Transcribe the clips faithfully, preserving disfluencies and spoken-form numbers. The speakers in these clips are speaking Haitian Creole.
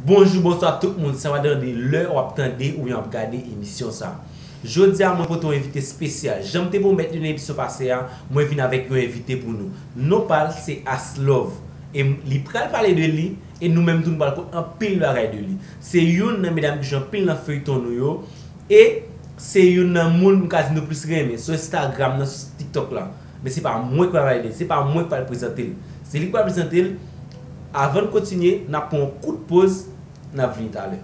Bonjou, bonswa tout moun, sa va tande lè w ap tande oubyen w ap gade emisyon sa. Jodi a, mwen pote yon envite espesyal. Jan m te pwomèt li nan emisyon pase a, mwen vin avèk yon envite pou nou. Non pa l, se Aslove. E m- li pral pale de li, e nou menm tou nou pral konn anpil bagay de li. Se youn nan medam ki jwe anpil nan feyton nou yo, e se youn nan moun m ka di nou plis renmen sou Instagram nan, sou TikTok la. Men se pa mwen ki pral pale de li, se pa mwen ki pral prezante l. Se li ki pral prezante l. Avan n kontinye, n ap pran yon kout poz, n ap vini talè.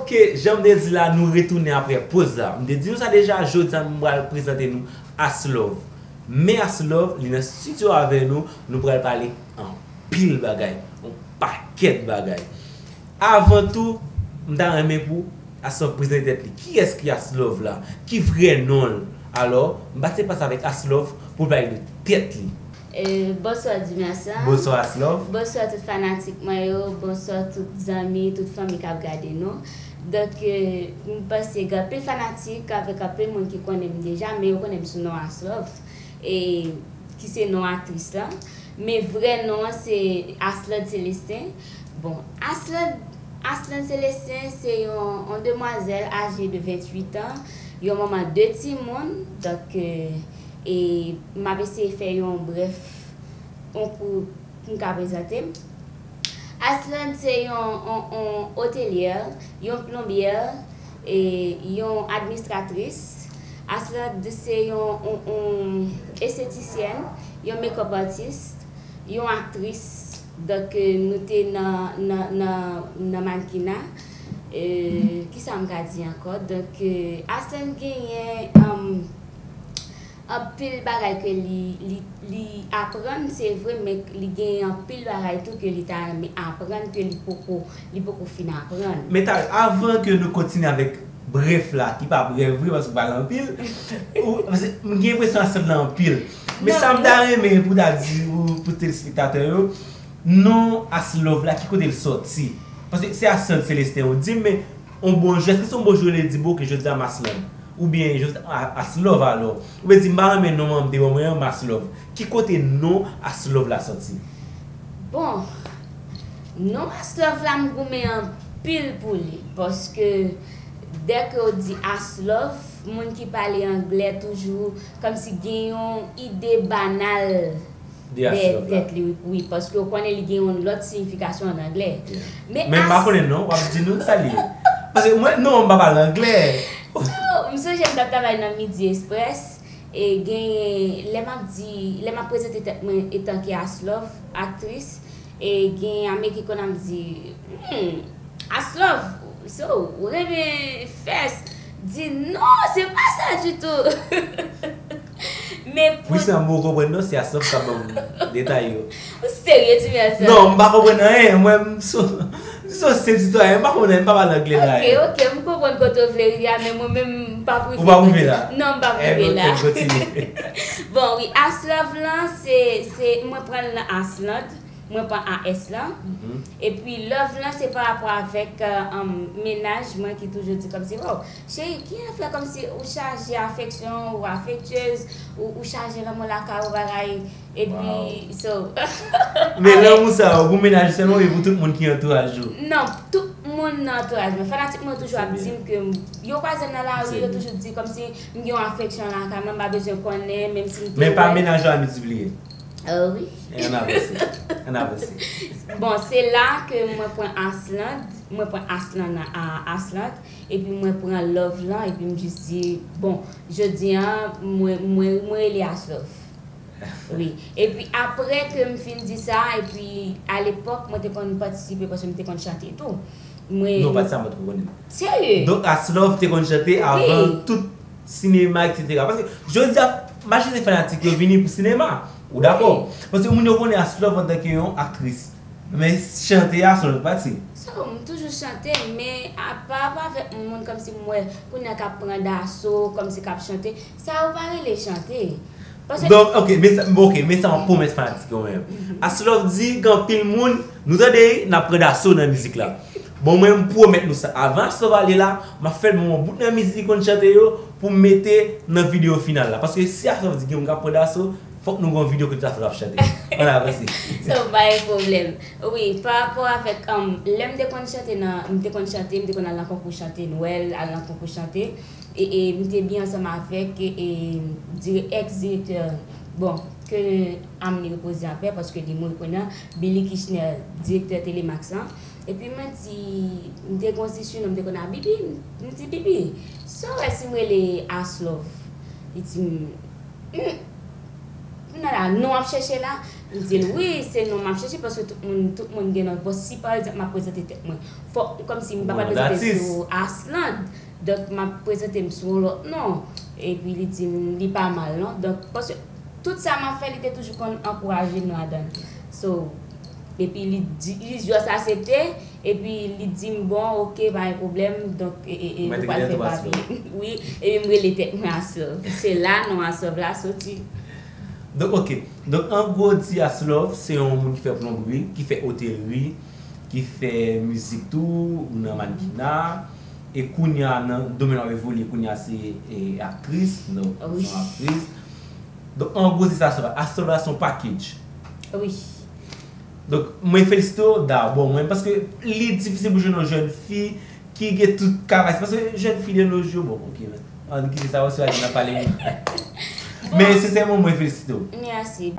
Ok, jan m te di la, nou retounen apre poz la. M te di nou sa deja, jodi a m pral prezante nou Aslove. Men Aslove, li nan estidyo avè nou, nou pral pale anpil bagay, yon pakèt bagay. Avan tou, m ta renmen pou Aslove prezante tèt li. Kiyès ki Aslove la? Ki vrè non l? Alò, m pase pas avèk Aslove pou l pale de tèt li. E, bonswa Dimersa. Bonswa Aslove. Bonswa tout fanatik mwen yo, bonswa tout zanmi, tout fanmi k ap gade nou. Donk, e, m panse gen anpil fanatik avèk anpil moun ki konnen m deja, men yo konnen m sou non Aslove, e, ki se non aktris lan. Men vrè non an se Aslande Célestin. Bon, Aslande, Aslande Célestin se yon, yon demwazèl aje de venntuit an, yon manman de timoun. Donk, e, e m ap eseye fè yon brèf, yon kout pou m ka prezante m. Aslande se yon, yon, yon otelyè, yon plonbyè, e yon administratris. Aslande se yon, yon, yon estetisyèn, yon makeup artist, yon aktris. Donk, e, nou te nan, nan, nan, nan mannequinat. E, kisa m ka di ankò? Donk, e, Aslande genyen, um, anpil bagay ke li, li, li aprann, se vre, men li gen anpil bagay tou ke li ta renmen aprann, ke li poko, li poko fin aprann. Men ta, avan ke nou kontinye avèk brèf la, ki pa brèf vre, paske w pale anpil, ou, paske m gen enpresyon Aslande la anpil. Men sa m ta renmen pou ta di ou, pou telespektatè yo, non Aslove la, ki kote l sòti? Paske se Aslande Célestin ou di m, men yon bonjou, èske se yon bonjou ou vle di, bon, ke jodi a m Aslande? Oubyen jodi a Aslove alò? Oubyen di m pa renmen non an m te ban mwen an, m Aslove. Ki kote non Aslove la sòti? Bon, non Aslove la m goumen anpil pou li, paske dèke w di Aslove, moun ki pale anglè toujou kòmsi gen yon ide banal dèyè tèt li, wi, paske w konnen li gen yon lòt siyifikasyon an anglè. Men m pa konnen non, w ap di nou sa li ye. Paske mwen, non, m pa pale anglè. So, m sonje m t ap travay nan Midi Express, e gen, lè m ap di, lè m ap prezante tèt mwen etanke Aslove, aktris, e gen Ameriken konn ap di, hmm, Aslove, so, ou renmen fès? Di, non, se pa sa ditou. Men pou... Wi, sa m poko konprann non, se Aslove k ap ban m detay yo. Ou serye, Dimersa? Non, m pa konprann anyen. Mwen, m so, m so se ditou anyen. M pa konprann anyen, m pa pale anglè la. Ok, ok, m konprann kote w vle rive a, men mwen menm, m p ap rive la. Ou p ap rive la? Non, m p ap rive la. Bon, wi, Aslove lan, se, se, mwen pran l nan Aslande. Mwen pran A S lan. Epi love lan se pa rapò avèk, um, mennaj mwen ki toujou di kòmsi, oh, cheri, ki afè kòmsi ou chaje afeksyon, ou afektyez, ou, ou chaje lanmou lakay ou bagay. Epi, so. Men lanmou sa, ou pou mennaj ou sèlman oubyen pou tout moun ki antouraj ou? Non, tout moun nan antouraj mwen. Fanatik mwen toujou ap di m ke yo kwaze m nan lari, yo toujou di kòmsi m gen yon afeksyon lakay mwen, m pa bezwen konnen, menm si m te wè. Men pa mennaj ou a miltipliye. Ah wi. Ann avanse. Ann avanse. Bon, se la ke mwen pran Aslande, mwen pran Aslande nan, a, Aslande, epi mwen pran love lan, epi m jis di, bon, jodi a, mwen, mwen, mwen rele Aslove. Wi. Epi apre ke m fin di sa, epi alepòk, mwen te konn patisipe, paske m te konn chante tou. Mwen... Non, pa di sa, mwen te konn. Serye? Donk, Aslove te konn chante avan tout sinema, et cetera. Paske, jodi a, majorite fanatik yo vini pou sinema. Ou dakò? Paske moun yo konnen Aslove antanke yon aktris. Men chante a se yon lòt pati. So, m toujou chante, men apa pa avèk moun kòmsi m wè kounye a k ap pran daso, kòmsi k ap chante, sa yo pa rele chante. Paske Donk, ok, men sa, ok, men sa yon pwomès fanatik yo menm. Aslove di gen anpil moun, nou tande, n ap pran daso nan mizik la. Bon, mwen, m pwomèt nou sa. Avan Aslove ale la, m ap fè l ban m yon bout nan mizik li konn chante yo pou m mete nan videyo final la. Paske si Aslove di gen moun k ap pran daso, fòk nou gen yon videyo kote Aslove ap chante. Ann avanse. So, pa gen pwoblèm. Wi, pa rapò avèk, um, lè m te konn chante nan, m te konn chante, m te konn al nan konkou chante Nwèl, al nan konkou chante, e, e m te byen ansanm avèk, e, e, dire-, ex direktè, bon, ke ame li repoze an pè, paske li mouri kounye a, Billy Kirchner, direktè Telemax lan. Epi mwen di, m te gen yon ti sinon, m te konn a Bibi, m di, "Bibi, sa w wè si m rele Aslove?" Li di m, "Hmm, kounye a la, non w ap chèche la?" M di l, "Wi, se non m ap chèche, paske tout moun, tout moun gen non." Bon, si pa egzanp m ap prezante tèt mwen, fòk, kòmsi m pa pral prezante m sou Asland, donk m ap prezante m sou yon lòt non. Epi li di m, "Li pa mal non." Donk, paske tout sa m ap fè, li te toujou konn ankouraje m ladan l. So, epi li di, li just asepte, epi li di m, "Bon, ok, pa gen pwoblèm, donk, e, e, e, nou pral fè papye." Wi, epi m rele tèt mwen Aslove. Se la non Aslove la soti. Donk, ok. Donk, an gwo, di Aslove, se yon moun ki fè plonbri, ki fè otelri, ki fè mizik tou, ou nan mannequinat, e kounye a, nan domèn w ap evolye kounye a, se, e, aktris, donk, ou se yon aktris. Donk, an gwo, se sa, Aslove la. Aslove la, se yon package. Wi. Donk, mwen felisite w dabò, mwen, paske li difisil pou jwenn yon jèn fi ki gen tout kavay sa. Paske jèn fi de nos jours, bon, ok, men. Ann kite sa, ou si w al nan pale. Men, sensèman, mwen felisite w. Mèsi.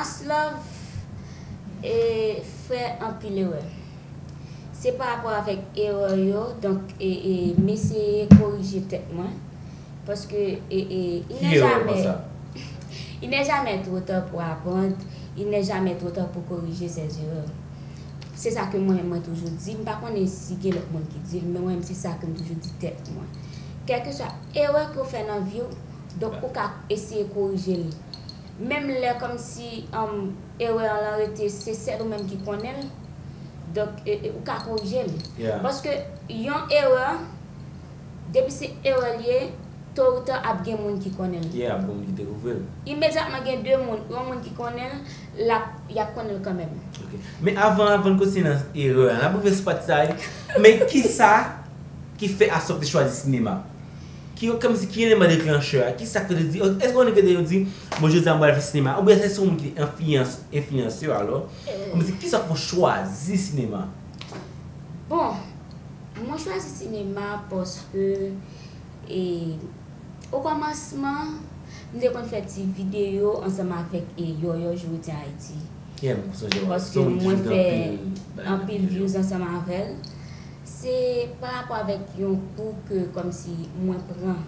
Aslove, e, fè anpil erè. Se pa rapò avèk erè yo, donk, e, e, m eseye korije tèt mwen. Paske, e, e, il n'est jamais, il n'est jamais trop tard pour apprendre, il n'est jamais trop tard pour corriger ses erreurs. Se sa ke mwen menm mwen toujou di. M pa konnen si gen lòt moun ki di l, men mwen menm se sa ke m toujou di tèt mwen. Kèlkeswa erè ke w fè nan vi w, donk ou ka eseye korije l. Menm lè kòmsi, um, erè an lan rete, se sèl ou menm ki konnen l, donk, e, e, ou ka korije l. Paske yon erè, depi se erè l ye, to ou ta ap gen moun ki konnen l. Yeah, ap gen moun ki dekouvri l. Imedyatman gen de moun, yon moun ki konnen l, l ap, y ap konnen l kanmenm. Ok. Men avan, avan n kontinye nan erè a, n ap rive sou pati sa a. Men kisa ki fè Aslove te chwazi sinema? Ki, kòmsi, ki eleman deklanchè a? Kisa k fè te di, èske ou konnen kote yo di, "Bon, jodi a m pral fè sinema"? Oubyen se yon moun ki enfliyans-, enfliyanse w alò? Kòmsi, kisa k fè w chwazi sinema? Bon, mwen chwazi sinema paske, e, okòmansman, m te konn fè ti videyo ansanm avèk, e, Yòyò Jou Rete Ayiti. Yeah, m sonje w. Paske mwen fè anpil views ansanm avè l. Se pa rapò avèk yon kou ke kòmsi mwen pran.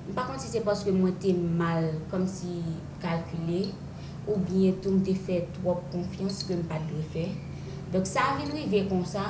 M pa konn si se paske mwen te mal kòmsi kalkile, oubyen tou m te fè twòp konfyans ke m pa t dwe fè. Donk, sa vin rive konsa.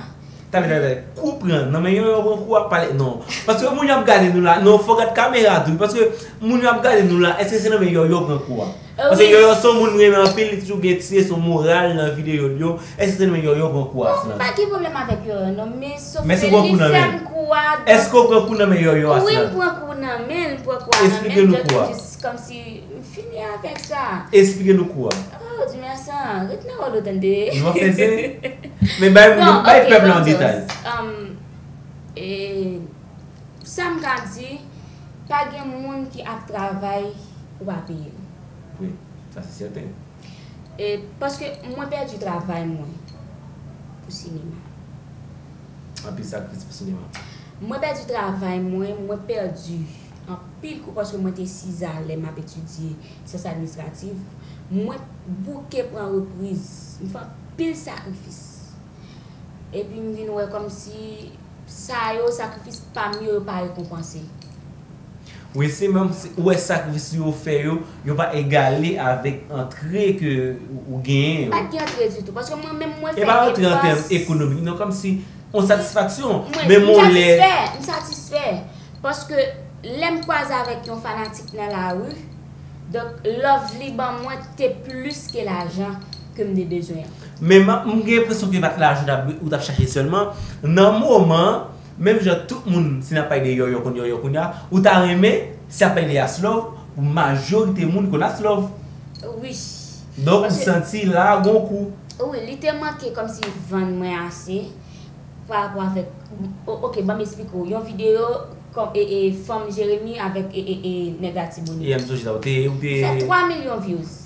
Talè, talè, talè. Kou pran nan men Yòyò pran kou a, pale, non. Paske moun yo ap gade nou la. Non, fò gad kamera tou. Paske moun yo ap gade nou la. Èske se nan men Yòyò pran kou a? Paske Yòyò se yon moun m renmen anpil, li toujou gen ti leson moral nan videyo l yo. Èske se nan men Yòyò pran kou a, Asland? Bon, m pa gen pwoblèm avèk Yòyò, non, men sof ke li fè m kou a, donk. Èske w pran kou nan men Yòyò, Asland? Wi, m pran kou nan men l, m pran kou a nan men l, jis kòmsi m fini avèk sa. Esplike nou kou a. Oh, di mèsi, ret nan wòl ou tande. Nou ap fè zen. Men bay moun, bay pèp la yon detay. Sa m ka di, pa gen moun ki ap travay pou pa peye l. Wi, sa se sèten. E, paske mwen pèdi travay mwen pou sinema. Anpil sakrifis pou sinema. Mwen pèdi travay mwen, mwen pèdi anpil kou paske mwen te Sizalè, m ap etidye syans administrativ. Mwen bouke pran repriz, m fè anpil sakrifis. Epi m vin wè kòmsi sa yo, sakrifis pa m yo, yo pa rekonpanse. Wi, se menm, ou wè sakrifis yo fè yo, yo pa egale avèk antre ke ou genyen yo. Pa t gen antre ditou, paske mwen menm mwen fè depas. E pa antre an tèm ekonomik, non, kòmsi yon satisfaksyon. Menm yon lè. M satisfè, m satisfè. Paske lè m kwaze avèk yon fanatik nan lari, donk love li ban mwen te plis ke lajan ke m te bezwen an. Men m gen enpresyon ke pa t lajan ou t ap chache sèlman. Nan moman an, menm jan tout moun, si n ap pale de Yòyò konn Yòyò kounye a, ou ta renmen, si y ap pale de Aslove, pou majorite moun konn Aslove. Wi. Donk ou santi la gon kou. Wi, li te manke kòmsi vann mwen ase pa rapò avèk, ok, ban m eksplike w. Yon videyo kòm e, e, fanm Jeremi avèk e, e, e, nèg Latibonit. Yeah, m sonje sa. Ou te, ou te fè twa milyon views.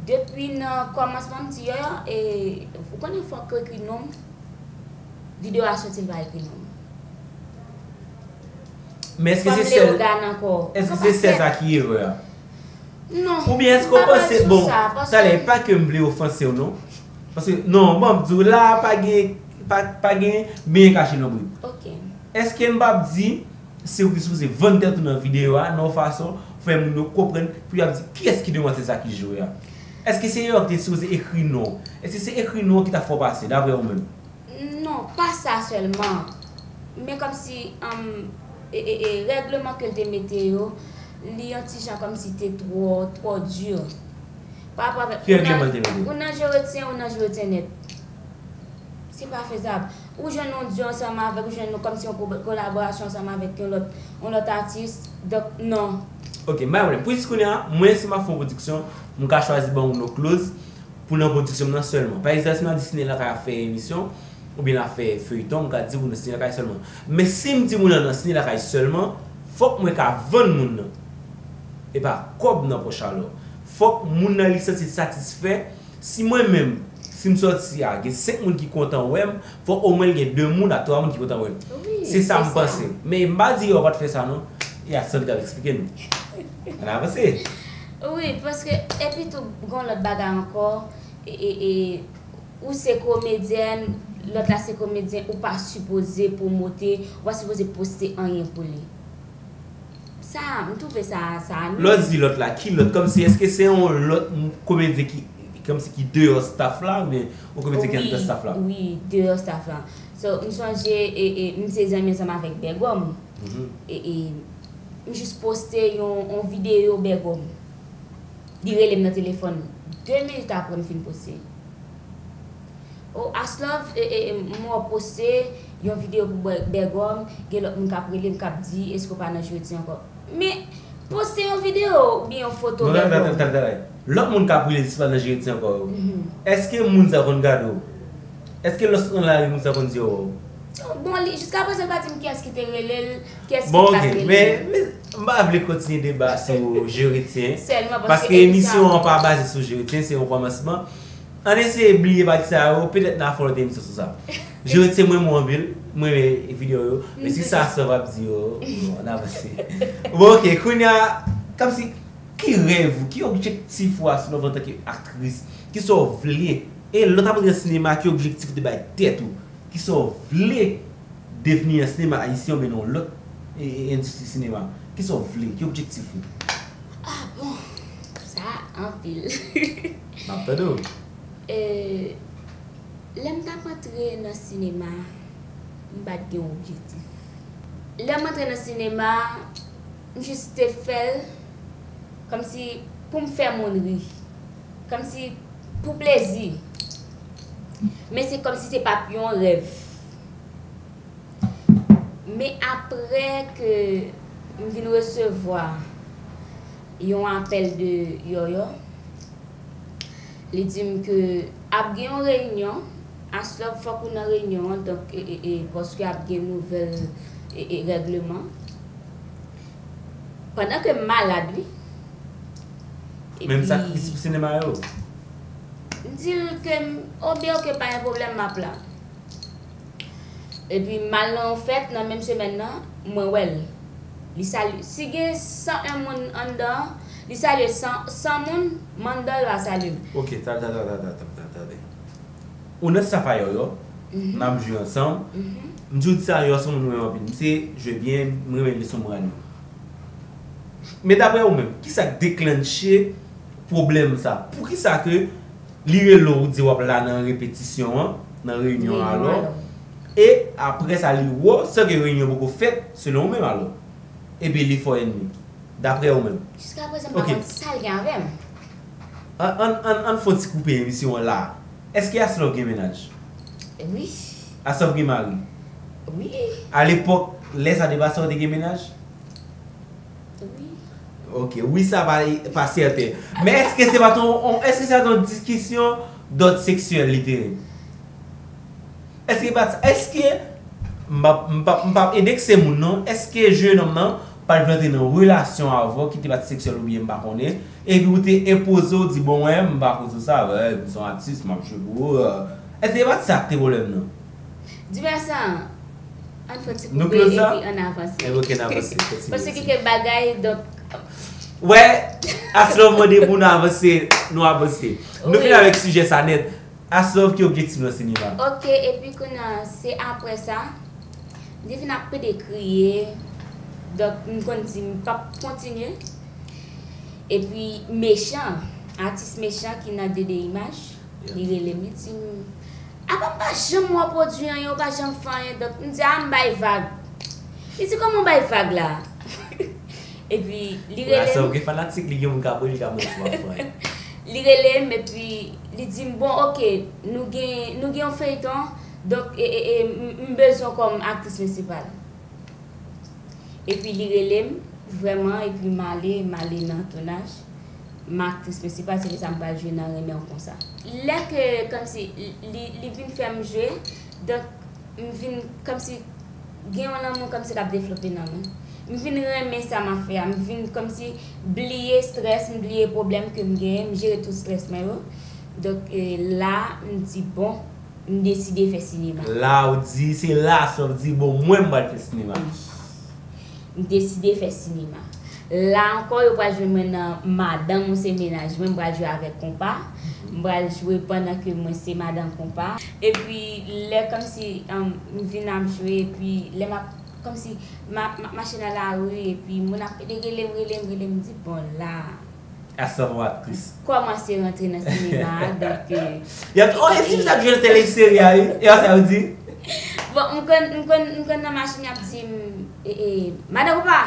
Depi nan kòmansman m di yo, e, ou konnen fòk yo ekri non m. Videyo a soti, l pa ekri non m. Men èske se sèl, èske se sèl sa ki erè a? Non. Oubyen èske w panse, bon, talè, pa ke m vle ofanse w non. Paske, non, bon, m di w la, pa gen, pa, pa gen byen kache nan bri. Ok. Èske m p ap di, se ou ki sipoze vann tèt ou nan videyo a, nan yon fason, fè moun yo konprann, pou y ap di, kiyès ki demwazèl sa ki jwe a? Èske se yo ki te sipoze ekri non? Èske se ekri non ki t ap fè w pase, daprè ou menm? Non, pa sa sèlman. Men kòmsi, um, e, e, e, règleman ke l te mete yo, li yon ti jan kòmsi te twò, twò di. Pa rapò avèk. Ki règleman l te mete? Ou nan Je retiens, ou nan Je retiens nèt. Se pa fezab. Ou jwenn yon duo ansanm avèk, ou jwenn yon, kòmsi yon ko-, kolaborasyon ansanm avèk yon lòt, yon lòt atis. Donk, non. Ok, m pa gen pwoblèm. Pou jis kounye a, mwen, si m ap fè yon pwodiksyon, m ka chwazi ban ou no clause pou nan pwodiksyon m nan sèlman. Pa egzanp, si m ap di Sine Lakay ap fè emisyon, oubyen l ap fè feyton, m ka di pou nan Sine Lakay sèlman. Men si m di moun nan nan Sine Lakay sèlman, fòk mwen ka vann moun nan. E pa kòb nan pòch alò. Fòk moun nan li santi l satisfè. Si mwen menm, si m sòti a, gen senk moun ki kontan wè m, fòk omwen l gen de moun a twa moun ki kontan wè m. Se sa m panse. Men m pa di yo pa t fè sa non. E a Sandra k ap eksplike nou. Ann avanse. Wi, paske, epi tou, gen yon lòt bagay ankò, e, e, e, ou se komedyèn, lòt la se komedyen, ou pa sipoze pwomote, ou pa sipoze poste anyen pou li. Sa, m twouve sa, sa nwi. Lè w di lòt la, ki lòt? Kòmsi, èske se yon lòt m-, komedyen ki, kòmsi ki deyò staff la, oubyen yon komedyen ki anndan staff la? Wi, wi, deyò staff la. So, m sonje, e, e, m te zanmi ansanm avèk Bègòm. E, e, m jis poste yon, yon videyo Bègòm. Li rele m nan telefòn. De minit apre m fin poste. O, Aslove, e, e, e, m wè w poste yon videyo pou Bè-, Bègòm, gen lòt moun k ap rele m, k ap di, èske w pa nan Je retiens ankò? Men, poste yon videyo oubyen yon foto Bègòm. Non, talè, talè, talè. Lòt moun k ap rele di se pa nan Je retiens ankò yo. Èske moun sa konn gade w? Èske lòske w nan lari moun sa konn di w? Bon, li, jiskaprezan, li pa di m kiyès ki te rele l, kiyès ki pa t rele l. Bon, ok, men, men, m pa vle kontinye deba sou Je retiens. Sèlman paske emisyon an pa baze sou Je retiens, se yon kòmansman. Ann eseye bliye pati sa yo, petèt n a fè yon lòt emisyon sou sa. Je retiens, mwen, mwen anpil, mwen renmen videyo yo, men si sa Aslove ap di yo, bon, ann avanse. Bon, ok, kounye a, kòmsi, ki rèv ou, ki objektif ou Aslove antanke aktris, ki sa w vle? E lè w t ap rantre nan sinema, ki objektif ou te bay tèt ou? Kisa w vle devni nan sinema ayisyen oubyen nan yon lòt, e, e, endistri sinema? Kisa w vle? Ki objektif ou? Ah bon, sa anpil. M ap tande w. E, lè m t ap antre nan sinema, m pa t gen objektif. Lè m antre nan sinema, m jis te fè l kòmsi pou m fè moun ri. Kòmsi pou plezi. Men se kòmsi se pa t yon rèv. Men apre ke m vin resevwa yon apèl de Yòyò, li di m ke ap gen yon reyinyon, Aslove fòk ou nan reyinyon an, donk, e, e, e, paske ap gen nouvèl, e, e, règleman. Pandan ke m malad, wi. Menm sa ki sou sinema yo? M di l ke m, o byen, ok, pa gen pwoblèm, m ap la. Epi m al nan yon fèt nan menm semèn nan, mwen wè l. Li salye. Si gen san en moun anndan an, li salye san, san moun, m anndan, l pa salye m. Ok, ta, ta, ta. Ou nan staff a Yòyò? N ap jwe ansanm. M toujou di sa, Yoson, mwen renmen anpil. M se jwe byen, mwen renmen leson moral yo. Men daprè ou menm, ki sa k deklanche pwoblèm sa? Poukisa ke li rele w, ou di w ap la nan repetisyon an, nan reyinyon an alò, e apre sa li wè w san ke reyinyon poko fèt, selon ou menm alò? Epi li fè w ènmi, daprè ou menm? Jiskaprezan m pa konn sa l gen avè m. Ann, ann, ann, ann fè yon ti koupe emisyon an la. Èske Aslove gen mennaj? Wi. Aslove gen mari? Wi. Alepòk, lè sa te pase, ou te gen mennaj? Wi. Ok, wi sa pa, pa sèten. Men èske se pa t yon, èske se pa t yon diskisyon dòd seksyèl li te ye? Èske pa, èske, m p ap, m p ap, m p ap endekse moun non, èske jenòm nan pa t vle antre nan relasyon avè w ki te pa t seksyèl oubyen m pa konnen, epi ou te enpoze w di, bon, wè, m pa koze sa, wè, m se yon atis, m ap jwe pou ou, èske se pa t sa k te pwoblèm nan? Di m sa, ann fè ti koupe epi ann avanse. Paske gen kèk bagay, donk. Wè, Aslove mande pou nou avanse, nou avanse. Nou fini avèk sijè sa nèt. Aslove, ki objektif nan sinema? Ok, epi kounye a, se apre sa, li vin ap pede kriye. Donk, m konn di m p ap kontinye. Epi, Mechan, atis Mechan ki nan D D Image, li rele m, li di m, apa m pa janm wè w pwodui anyen, ou pa janm fè anyen, donk m di, a, m bay vag. Li di, kòman w bay vag la? Epi, li rele m. Gen fanatik, li gen moun k ap rele, li ka mande si w ap fè anyen. Li rele m, epi li di m, bon, ok, nou gen, nou gen yon feyton, donk, e, e, e, m, m bezwen w kòm aktris prensipal. Epi li rele m, vrèman, epi m ale, m ale nan tounaj. M aktris prensipal, se pou sa m pral jwe nan Renmen w konsa. Lè ke, kòmsi, li, li vin fè m jwe, donk, m vin, kòmsi, gen yon lanmou kòmsi k ap devlope nan mwen. M vin renmen sa m ap fè a, m vin, kòmsi, bliye estrès, m bliye pwoblèm ke m genyen, m jere tout estrès mwen yo. Donk, e, la, m di, bon, m deside fè sinema. La ou di, se la sa w di, bon, mwen m pral fè sinema. Wi. M deside fè sinema. La ankò, yo pral jwenn mwen nan Madanm ou se mennaj mwen, m pral jwe avèk Konpa. M pral jwe pandan ke mwen se madanm Konpa. Epi, lè kòmsi, um, m vin ap jwe, epi lè m ap, kòmsi, m ap, m ap mache nan lari, epi moun ap pede rele m, rele m, rele m, m di, bon, la. Aslove yon aktris. Kòmanse rantre nan sinema a, donk, e, y ap, oh, e, e, e, sa k jwe nan tele seri a, wi. E sa yo di? Bon, m konn, m konn, m konn nan machin, y ap di m, e, e, Madan Konpa!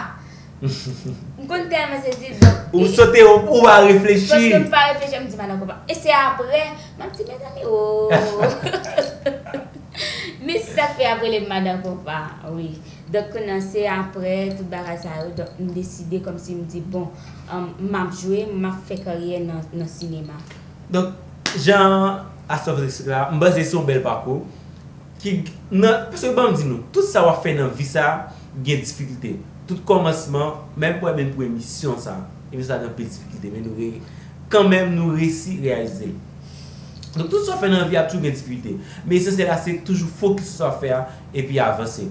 M konn tèlman sezi, donk, ou, e, e, sote, ou, ou pa reflechi. Paske m pa reflechi, m di Madan Konpa. E se apre, m ap di, mezanmi, oh! Men sa k fè y ap rele m Madan Konpa, wi. Donk, kounye a, se apre tout bagay sa yo, donk, m deside kòmsi m di, bon, um, m ap jwe, m ap fè karyè nan, nan sinema. Donk, jan Aslove eksplike la, m panse se yon bèl pakou. Ki, nan, paske ban m di nou, tout sa w ap fè nan vi sa, gen difikilte. Tout kòmansman, menm pou, menm pou emisyon sa, emisyon sa gen anpil difikilte, men nou re-, kanmenm nou resi reyalize l. Donk, tout sa w fè nan vi ap toujou gen difikilte. Men esansyèl la, se toujou fokis sou sa w ap fè a, epi avanse.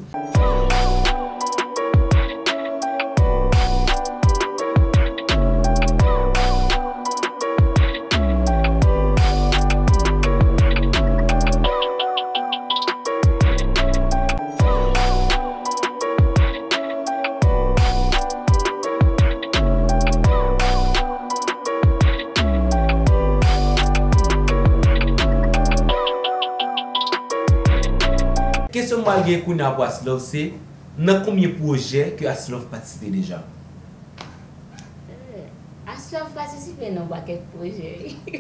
Kesyon m pral gen kounye a pou Aslove se, nan konbyen pwojè ke Aslove patisipe deja? Eh, Aslove patisipe nan yon pakèt pwojè, wi.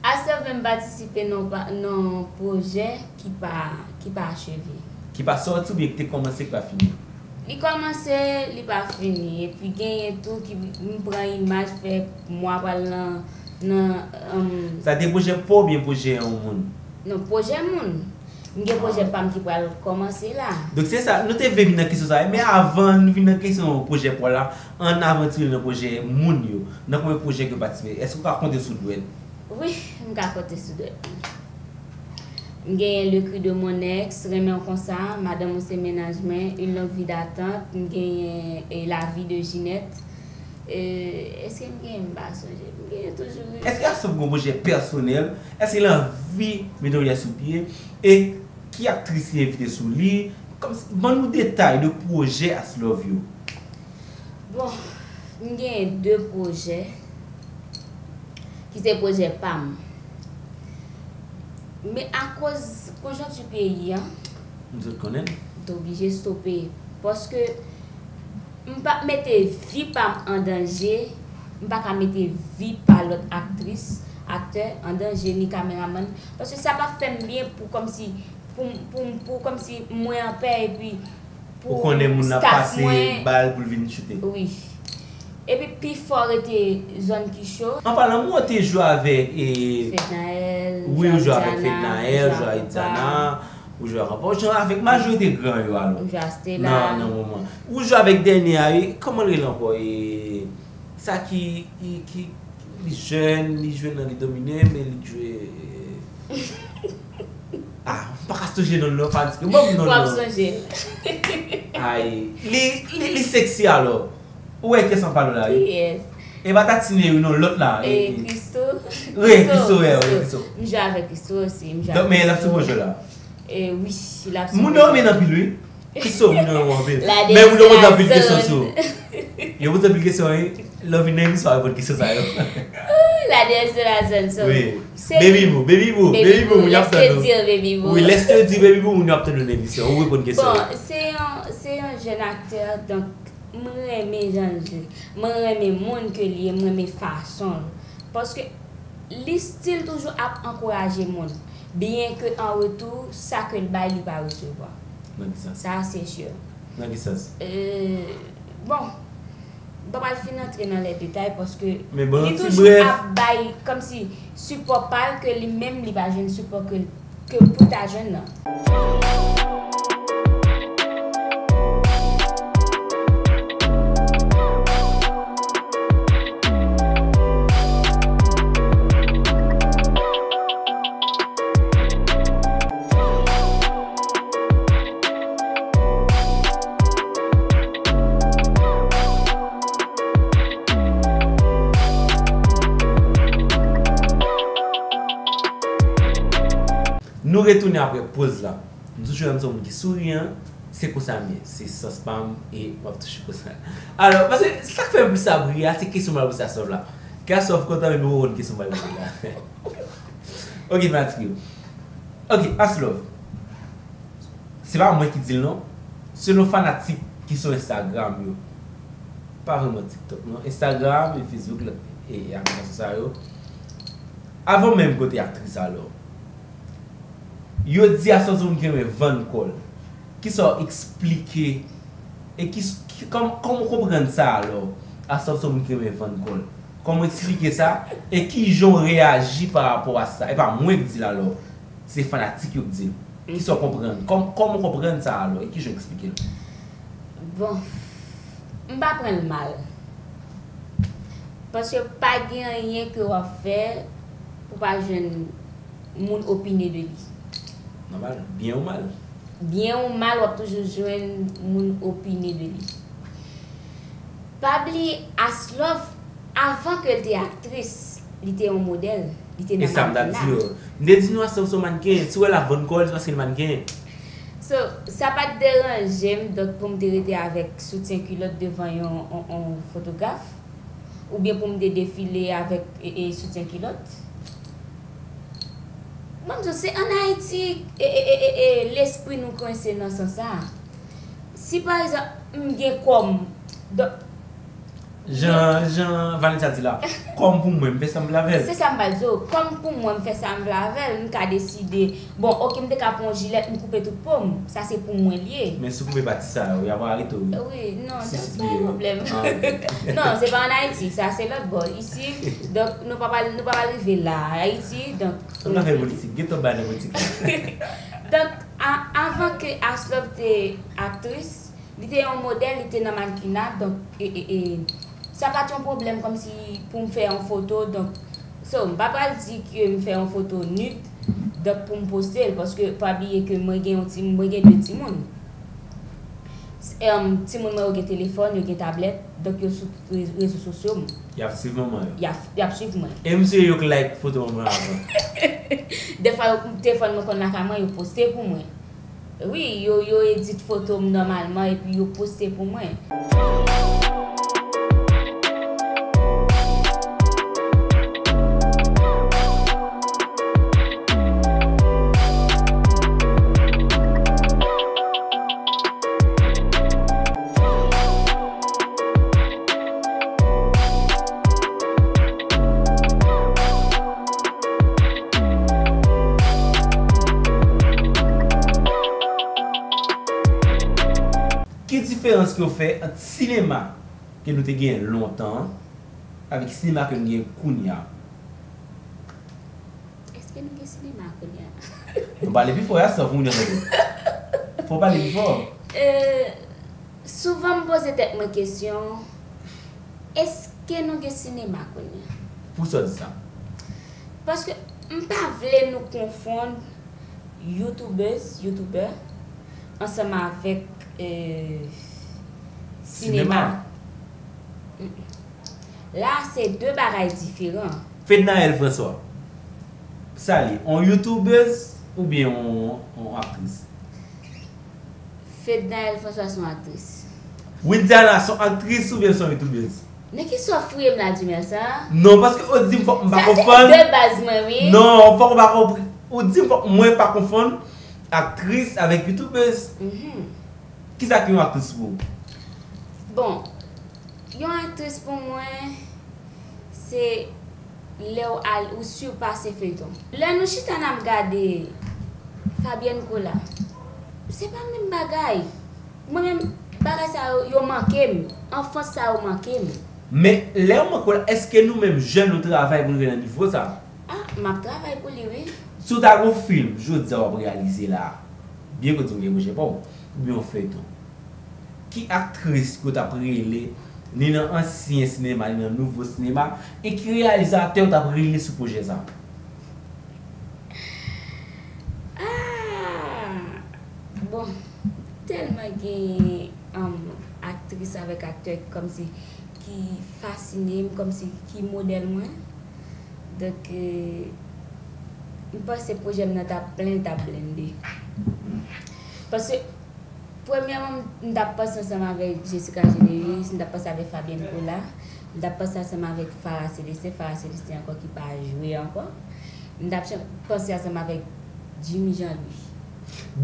Aslove menm patisipe nan pa-, nan pwojè ki pa, ki pa acheve. Ki pa sòti oubyen ki te kòmanse, ki pa fini? Li kòmanse, li pa fini. Epi genyen tou ki m pran imaj fè mwa pral nan, nan, um, sa te pwojè pa w oubyen pwojè yon moun? Non, pwojè moun. M gen pwojè pa m ki pral kòmanse la. Donk se sa, nou te vle vin nan kesyon sa a, men avan nou vin nan kesyon pwojè pa w la, ann avantire nan pwojè moun yo. Nan konbyen pwojè ke w patisipe? Èske w ka konte sou dwèt? Wi, m ka konte sou dwèt. M genyen Le cri de mon ex, Renmen w konsa, Madanm ou se mennaj mwen, Une longue vie d'attente, m genyen, e, La vie de Ginette. Èske m genyen? M pa sonje. M genyen toujou, wi. Èske Aslof gen yon pwojè pèsonèl? Èske l anvi mete yon yè sou pye? E ki aktris li envite sou li? Kòmsi, ban nou detay de pwojè Aslof yo. Bon, m genyen de pwojè ki se pwojè pa m. Men akoz konjonkti peyi an, m sot konnen, m te oblije stope. Paske m p ap mete vi pa m an danje, m pa ka mete vi pa lòt aktris, aktè an danje, ni kameramann. Paske sa p ap fè m byen pou kòmsi, pou, pou, pou kòmsi mwen an pè, epi pou staff mwen. Ou konnen moun nan pase bal pou l vin choute. Wi. Epi pifò rete zòn ki cho. An palan, mwen te jwe avèk, e, Fednaelle, wi, ou jwe avèk Fednaelle, ou jwe avèk Diana, ou jwe avèk Rampa, ou jwe avèk majorite gran yo alò. Ou jwe a Stella. Nan, nan moman. Ou jwe avèk dènye a, e, kòman l rele ankò? E, sa ki, ki, ki, li jèn, li jwe nan Li Domine, men li jwe, ah, m pa ka sonje non l non, fanatik yo. Ban m non l non. W ap sonje l. Ay, li, li, li sexy alò. Ou wè kiyès m ap pale w la, wi? Kiyès? E pa Tatine, wi, non, lòt la. E, e, Christo? Wi, Christo, wi, wi, Christo. M jwe avèk Christo osi, m jwe avèk Christo. Donk, men l ap sou bon jwe la. E, wi, l ap sou bon jwe. Moun yo renmen l anpil, wi. Christo, moun yo renmen w anpil. Men moun yo poze anpil kesyon sou ou. Yo poze anpil kesyon, wi. Lè w vin nan emisyon, w reponn kesyon sa yo. Ooh, la déesse de la zone, so. Wi. Baby boo, baby boo, baby boo, moun yo ap tann ou. Wi, lè se di baby boo, moun yo ap tann ou nan emisyon. Ou reponn kesyon yo. Bon, se yon, se yon jèn aktè, donk, mwen renmen jan l jwe. Mwen renmen moun ke li ye, mwen renmen fason l. Paske li still toujou ap ankouraje moun. Byen ke an retou, sa ke l bay, li pa resevwa. Nan ki sans? Sa, se si. Nan ki sans? Euh, bon, m pa pral fin antre nan lè detay paske li toujou ap bay kòmsi sipò pa l ke li menm li pa jwenn sipò ke, ke pou l ta jwenn nan. Nou retounen apre poz la. M toujou renmen se yon moun ki souriyan, se konsa m ye, se sans pa m e m ap toujou konsa. Alò, paske sa k fè m plis ap ri a, se kesyon m al poze Aslof la. Ke Aslof kontan, men m poko konn kesyon m al poze la. Ok, fanatik yo. Ok, Aslof. Se pa mwen ki di l non. Selon fanatik ki sou Instagram yo. Pa vrèman TikTok non. Instagram e Facebook, e, e aplikasyon sa yo. Avan menm kote aktris alò. Yo di Aslof se yon moun ki renmen vann kò l. Kisa w eksplike? E ki, ki, kòm, kòman w konprann sa alò? Aslof se yon moun ki renmen vann kò l. Kòman w eksplike sa? E kijan w reyaji pa rapò a sa? E pa mwen k di l alò. Se fanatik yo k di l. Kisa w konprann? Kòm, kòman w konprann sa alò? E kijan w eksplike l? Bon, m pa pran l mal. Paske pa gen anyen ke w ap fè pou pa jwenn moun opine de li. Nòmal, byen ou mal. Byen ou mal, w ap toujou jwenn moun opine de li. Pa bliye Aslof, avan ke l te aktris, li te yon modèl, li te nan manekina. E sa m t ap di yo. M te di nou Aslof se yon mannequin. Si w wè l ap vann kò l, se paske l mannequin. So, sa pa t deranje m, donk, pou m te rete avèk soutyen kilòt devan yon, yon, yon fotograf. Oubyen pou m te defile avèk, e, e, soutyen kilòt. Ban m di w, se ann Ayiti, e, e, e, e, e, lespri nou kwense nan sans sa a. Si, pa egzanp, m gen kò m, donk, jan, jan Vanessa di la, kò m pou mwen, m fè sa m vle avè l. Se sa m pral di w. Kò m pou mwen, m fè sa m vle avè l, m ka deside. Bon, oke, m te ka pran yon jilèt, m koupe tout po m. Sa se pou mwen l ye. Men si w koupe pati sa yo, y ap arete w, wi. Wi, non, donk, pa gen pwoblèm. Ah, ok. Non, se pa ann Ayiti, sa se lòt bò. Isi, donk, nou pa pral, nou pa pral rive la. Ayiti, donk. Sa m ta fè politik, gen tan bay nan politik la. Donk, a, avan ke Aslof te aktris, li te yon modèl, li te nan mannequinat, donk, e, e, e, sa pa t yon pwoblèm kòmsi pou m fè yon foto, donk, so, m pa pral di ke m fè yon foto nud, donk, pou m poste l, paske pa bliye ke mwen gen yon ti, mwen gen de timoun. Em, timoun mwen yo gen telefòn, yo gen tablèt, donk yo sou re- rezo sosyo m. Y ap swiv manman yo. Y ap, y ap swiv mwen. E misye yo k like foto manman avan. Dèfwa yo- telefòn mwen konn lakay mwen, yo poste pou mwen. Wi, yo, yo edit foto m nòmalman epi yo poste pou mwen. Ki diferans ke w fè ant sinema ke nou te genyen lontan an avèk sinema ke nou genyen kounye a? Èske nou gen sinema kounye a? Nou pale pi fò, ya san pou moun yo tande. Fò w pale pi fò. Euh, souvan m poze tèt mwen kesyon, èske nou gen sinema kounye a? Poukisa w di sa? Paske m pa vle nou konfonn youtubèz, youtubè, ansanm avèk euh, sinema. La, se de bagay diferan. Fednaelle François, sa li, on youtubèz oubyen on, on aktris? Fednaelle François se yon aktris. Widiana se yon aktris oubyen se yon youtubèz? Men ki sa w fouye m la, Dumersa? Non, paske ou di m fòk m pa Sa se konprann. De baz mwen, wi. Non, fòk ou pa konprann. Ou di m fòk mwen pa konfonn aktris avèk youtubèz. Mhm. Kisa ki yon aktris pou ou? Bon, yon aktris pou mwen, se lè w al, ou sipase feyton. Lè nou chita n ap gade Fabienne Colas, se pa menm bagay. Mwen menm, bagay sa yo, yo manke m. Anfans sa yo manke m. Men lè w manke w la, èske nou menm jèn nou travay pou nou rive nan nivo sa? Ah, m ap travay pou li, wi. Si w ta gen yon fim jodi a w ap reyalize la, byen ke w di m gen pwojè pa w, oubyen yon feyton, ki aktris ke w t ap rele, ni nan ansyen sinema, ni nan nouvo sinema, e ki reyalizatè w t ap rele sou pwojè sa? Ah! Bon, tèlman gen um, aktris avèk aktè kòmsi ki fasine m, kòmsi ki modèl mwen. Donk, euh, m panse pwojè m nan t ap plen, l t ap blende. Paske, premyèman, m t ap panse ansanm avèk Jessica Généus, m t ap panse avèk Fabienne Colas, m t ap panse ansanm avèk Farah Célestin, Farah Célestin ankò ki pa jwe ankò. M t ap chan- panse ansanm avèk Jimmy Jean Louis.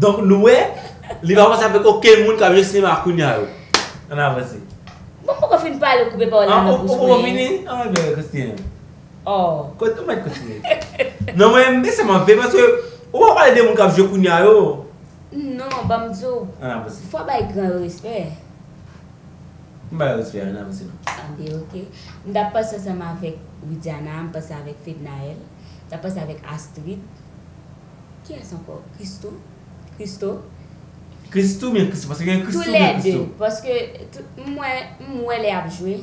Donk, nou wè, li pa panse avèk okenn moun k ap jwe sinema kounye a yo. Ann avanse. Bon, m poko fin pale, ou koupe pawòl la Ah, nan ou bouch ou poko mwen. Fini? An, men, Christian. Oh. Kot, ou mèt kontinye. Non, mwen, men se mwen vle, paske ou pa pale de moun k ap jwe kounye a yo. Non, ban m di w, Ann avanse. Fò bay gran yo respè. M bay respè, ann avanse non. Anben, ok. M t ap panse ansanm avèk Widiana, m panse avèk Fednaelle, m t ap panse avèk Astrid. Kiyès ankò? Christo? Christo? Christo oubyen Christo? Paske gen Christo Toulède, oubyen Christo? Paske tou- m wè, m wè lè y ap jwe.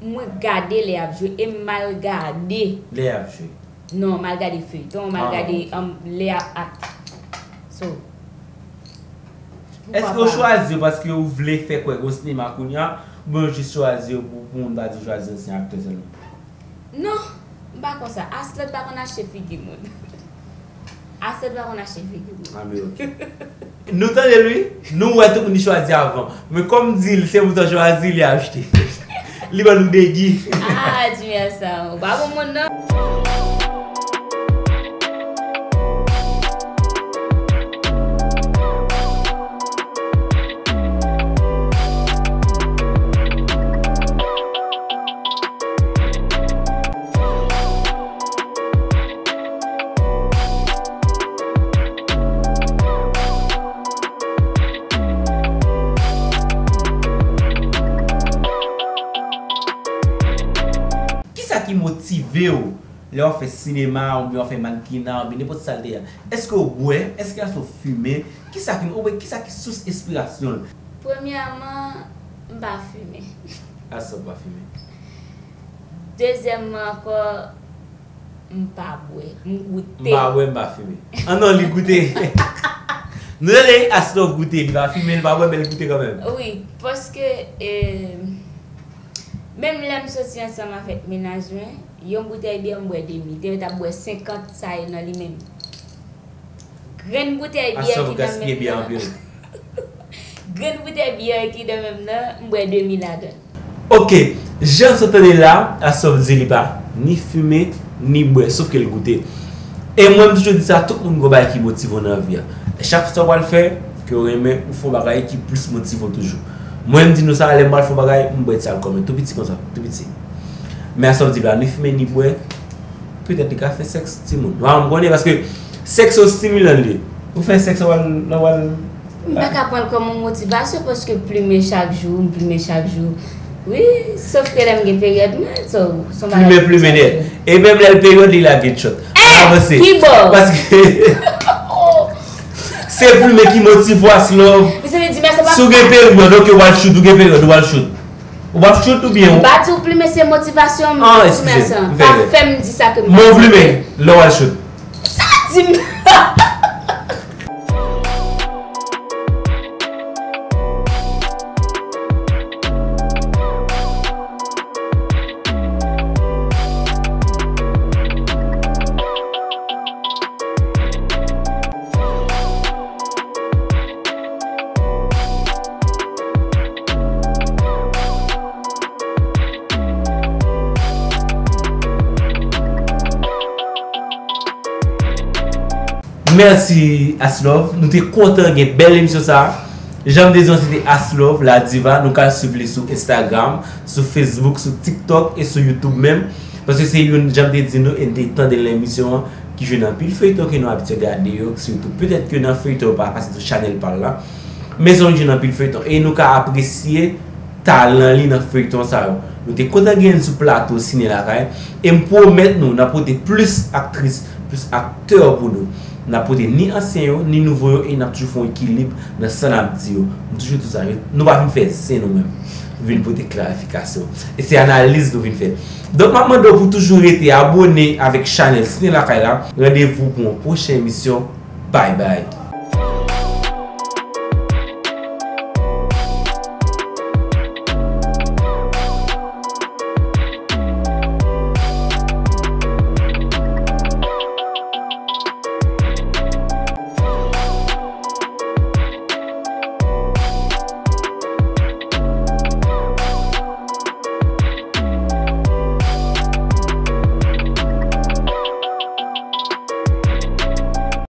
Mwen gade lè y ap jwe e m mal gade. Lè y ap jwe. Non, m al gade feyton, m al Ah, gade ok. um, lè y ap ak. So. Èske ou chwazi yo paske ou vle fè kwè gen yon sinema kounye a, oubyen ou jis chwazi yo pou, pou moun pa di ou chwazi ansyen aktè sèlman? Non, m pa konsa. Aslèd pa konn achte figi moun. Aslèd pa konn achte figi moun. Anben, ok. Nou tande l, wi. Nou wè tout moun li chwazi avan. Men kòm di l, se pou sa chwazi, li achte. Li ban nou degi. Ah, di mè sa. Ou pa bon moun, non. Kisa ki motive w lè w ap fè sinema, oubyen w ap fè mannkena, oubyen nenpòt sa l te ye a? Èske w bwè? Èske w fimen? Kisa ki, oubyen kisa ki sous enspirasyon l? Premyèman, m pa fimen. Asa w pa fimen? Dezyèmman ankò, m pa bwè. M goute. M pa bwè, m pa fimen. Ah non, li goute. Nou rele Aslove goute, li pa fimen, li pa bwè, men l goute kanmenm. Wi, paske eh, menm lè m soti ansanm avèk mennaj mwen, yon boutèy byè m bwè demi. Te mèt ap bwè senkant sa ye nan li menm. Grenn boutèy byè ki nan men m nan. Grenn boutèy byè ki nan men m nan, m bwè demi ladan l. Ok, jan sa w tande la, Aslove di li pa ni fimen, ni bwè, sof ke l goute. E mwen, m toujou di sa, tout moun gon bagay ki motive w nan vi a. Chak sa w pral fè, ke w renmen, ou fè yon bagay ki plis motive w toujou. Mwen, m di nou sa, lè m pral fè yon bagay, m bwè ti alkòl, men tou piti konsa, tou piti. Men Aslove di la, ni fimen, ni bwè, petèt li ka fè sèks timoun. Mwen, m konnen, paske sèks se yon stimulan li ye. Ou fè sèks, w al, w al M pa ka pran l kòm yon motivasyon paske m plimen chak jou, m plimen chak jou. Wi, sof ke lè m gen peryòd mwen, so, se yon bagay. Plimen, plimen nèt. E menm lè l peryòd li, l ap gen tchòt. Ann avanse. Ki bò? Paske se plimen ki motive w, Aslove. Si w gen peryòd, ok, w al chout, ou gen peryòd, ou al chout. Ou p ap chout oubyen ou. M pa di w plimen se motivasyon m. Ah, eskize m. Pa fè m di sa ke m. Men w plimen lè w al chout. Sa di m. Mèsi Aslove, nou te kontan gen bèl emisyon sa. Jan m te di w se te Aslove la diva, nou ka swiv li sou Instagram, sou Facebook, sou TikTok e sou YouTube menm. Paske se youn, jan m te di nou, e n te tande l nan emisyon an, ki jwe nan anpil feyton ke nou abitye gade yo, sitou petèt ke nan feyton pa, paske sou chanèl pa l la. Men se yon jwe nan anpil feyton. E nou ka apresye talan li nan feyton sa yo. Nou te kontan gen l sou plato Sine Lakay. E m pwomèt nou, n ap pote plis aktris, plis aktè pou nou. N ap pote ni ansyen yo, ni nouvo yo, e n ap toujou fè yon ekilib nan sa n ap di yo. M toujou di sa, nou pa vin fè zen nou menm. Nou vin pote klarifikasyon. E se analiz nou vin fè. Donk, m ap mande w pou toujou rete abòne avèk chanèl Sine Lakay la. Randevou pou yon pwochen emisyon. Bye bye.